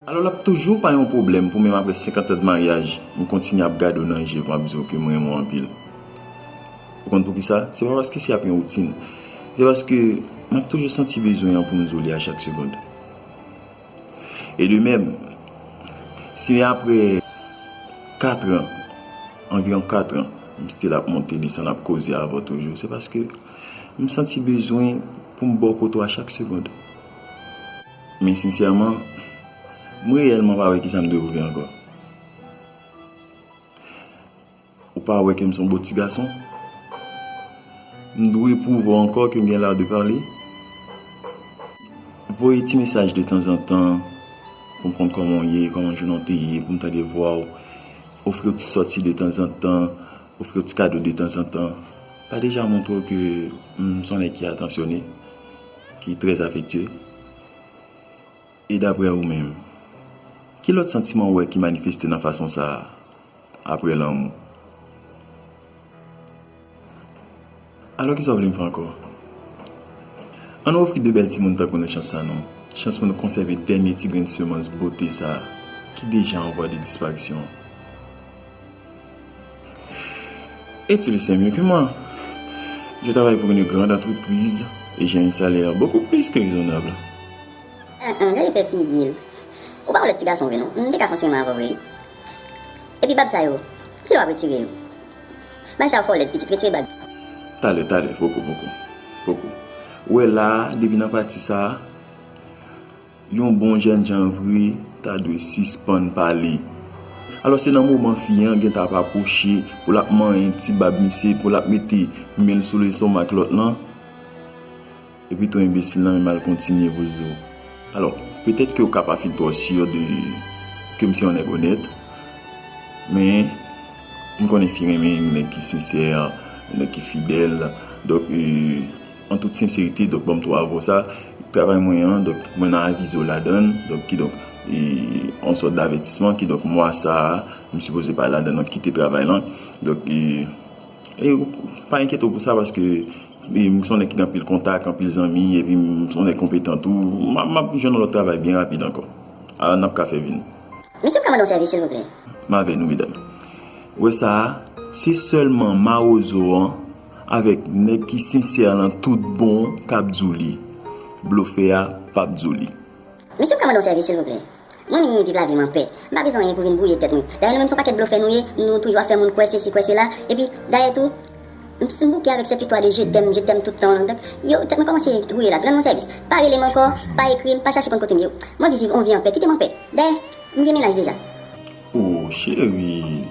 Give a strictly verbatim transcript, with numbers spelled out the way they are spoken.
Alò, l ap toujou pa yon pwoblèm pou menm apre senkant an de maryaj, m kontinye ap gade w nan je, pou m ap di w ke m renmen w anpil. Ou konn poukisa? Se pa paske se ap yon woutin. Se paske m ap toujou santi bezwen an pou m di w li a chak segonn. E de menm, si apre kat an, anviwon kat an, m still ap monte desann, ap koze avè w toujou, se paske m santi bezwen pou m bò kote w a chak segonn. Men sensèman, m reyèlman pa wè kisa m dwe pwouve ankò. Ou pa wè ke m se yon bon ti gason? M dwe pwouve w ankò ke m gen la de pale? Voye ti mesaj de tanzantan pou m konn kòman w ye, kòman jounen w te ye, pou m tande vwa w. Ofri w ti sòti de tanzantan, ofri w ti kado de tanzantan. Pa deja montre w ke m se yon nèg ki atansyone, ki trè afektye? E daprè ou menm, ki lòt santiman w wè ki manifeste nan fason sa a apre lanmou? Alò, kisa w vle m fè ankò? Ann ofri de bèl timoun tankou nou chans sa non. Chans pou nou konsève dènye ti grenn semans bote sa a ki deja an vwa de disparisyon. Et tu le sais mieux que moi. Je travaille pour une grande entreprise et j'ai un salaire beaucoup plus que raisonnable. An an, gade fè figi l. Ou pa yon lèd ti gason vre non. M te ka fè yon ti renmen avè w vre wi. Epi bag sa yo, kilè w ap retire yo? Bag sa yo fè w lèd pitit, retire bag. Talè, talè, poko, poko, poko. Ou wè la a, depi nan pati sa a, yon bon jènjan vre ta dwe sispann pale. Alò se nan moman fi an gentan ap apwoche, pou l ap manyen ti bab misye, pou l ap mete men l sou lestomak lòt lan, epi tou enbesil lan menm al kontinye pou l di w. Alò, petèt ke w ka pa fin twò si de ke m se yon nèg onèt, men m konnen fi renmen yon nèg ki sensè, yon nèg ki fidèl. Donk, e, an tout senserite, donk, ban m twa vo sa, travay mwen an, donk, mwen nan avizo ladan l, donk, kidonk, e, yon sòt davètisman, kidonk, mwa sa a, m sipoze pa ladan l, kite travay lan. Donk, e, e, pa enkyete w pou sa, paske, e, m se yon nèg ki gen anpil kontak, anpil zanmi, epi m se yon nèg konpetan tou. M ap, m ap jwenn yon lòt travay byen rapid ankò. A, n ap ka fè vin. Mesye, m ka mande yon sèvis, silvouplè? M avè nou, medam. Ou wè sa a, se sèlman mawozo an avèk nèg ki sensè lan tout bon k ap di w li. Blofè a p ap di w li. Mesye, m ka mande yon sèvis, silvouplè? Mwen menm, viv lavi m anpè. M pa bezwen anyen pou vin bwouye tèt mwen. Dayè, nou menm se yon pakèt blofè nou ye, nou toujou ap fè moun kwè sesi, kwè sela. Epi, dayè tou, m, m bouke avèk sèt istwa de je t'aime, je t'aime tout tan an. Donk, yo, tèt mwen kòmanse bwouye la. Rann mwen sèvis. Pa rele m ankò, pa ekri m, pa chache konn kote m ye. M anvi viv yon vi anpè, kite m anpè. Dayè, m gen mennaj deja. O, cheri.